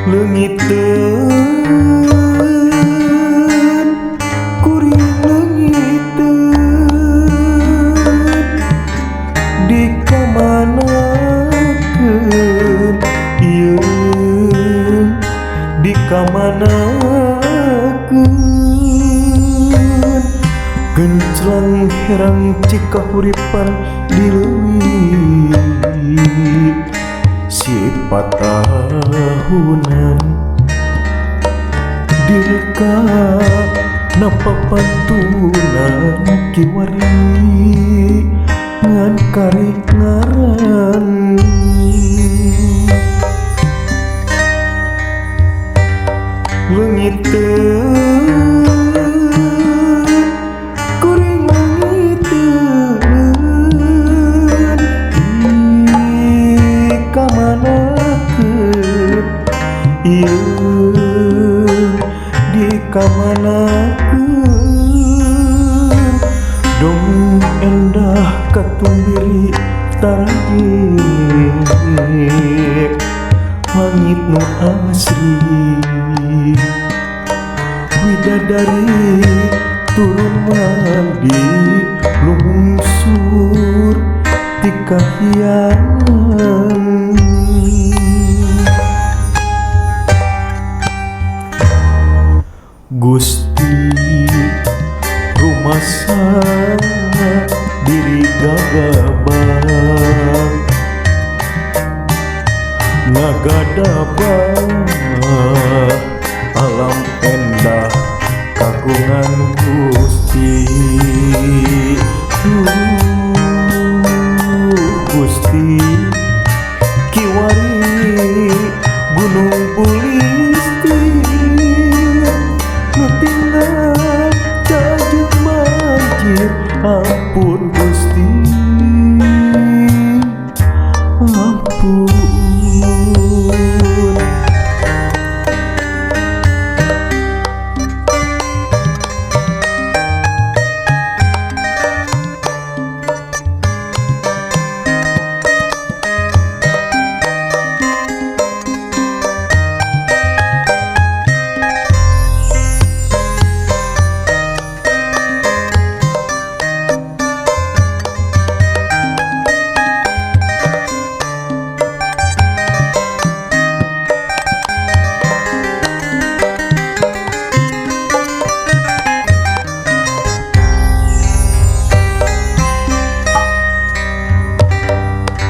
Leungiteun kuring leungiteun dikamanakeun ieu dikamanakeun genclang herang cikahuripan di leuwih sifat tahunan direka napa pantunan kiwari ngan kari ngaran leungiteun kuring leungiteun dikamanakeun ieu dikamanakeun dong endah katumbiri taraje langit nu asri widadari turun mandi lungsur ti kahyangan. Gusti rumasa diri gagabah ngagadabah alam endah kagungan Gusti. Duh Gusti kiwari Gunung Bulistir nu tinggal cajeung banjir ampun Gusti ampun.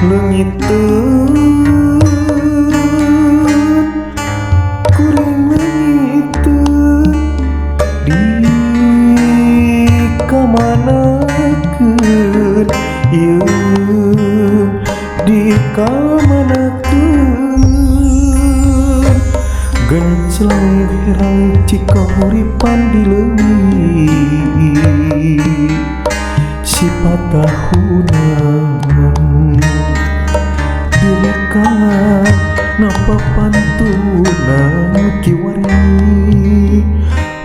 Leungiteun kuring leungiteun dikamanakeun ieu dikamanakeun genclang herang cikahuripan di leuwih sifat tahunan direka napa pantunan kiwari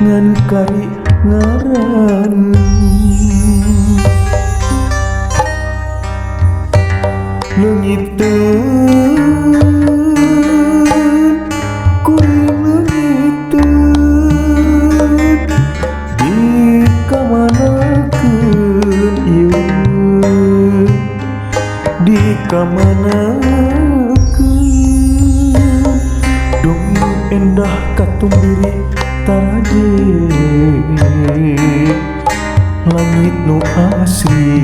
ngan kari ngaran leungiteun kuring leungiteun dikamanakeun ieu dikamanakeun dong endah katumbiri taraje langit nu asri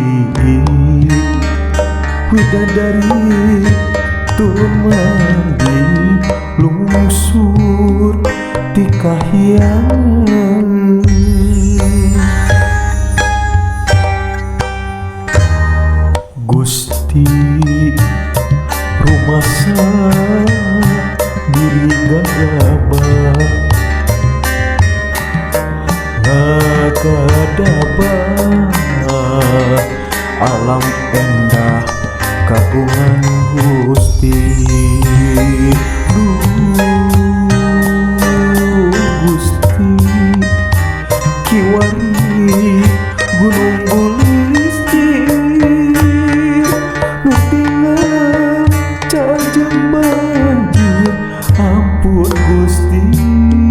widadari turun mandi lungsur ti kahyangan. Gusti rumasa diri gagabah ngagadabah alam endah kagungan Gusti. Duh Gusti kiwari Gunung Bulistir nu tinggal cajeung banjir ampun. Gusti.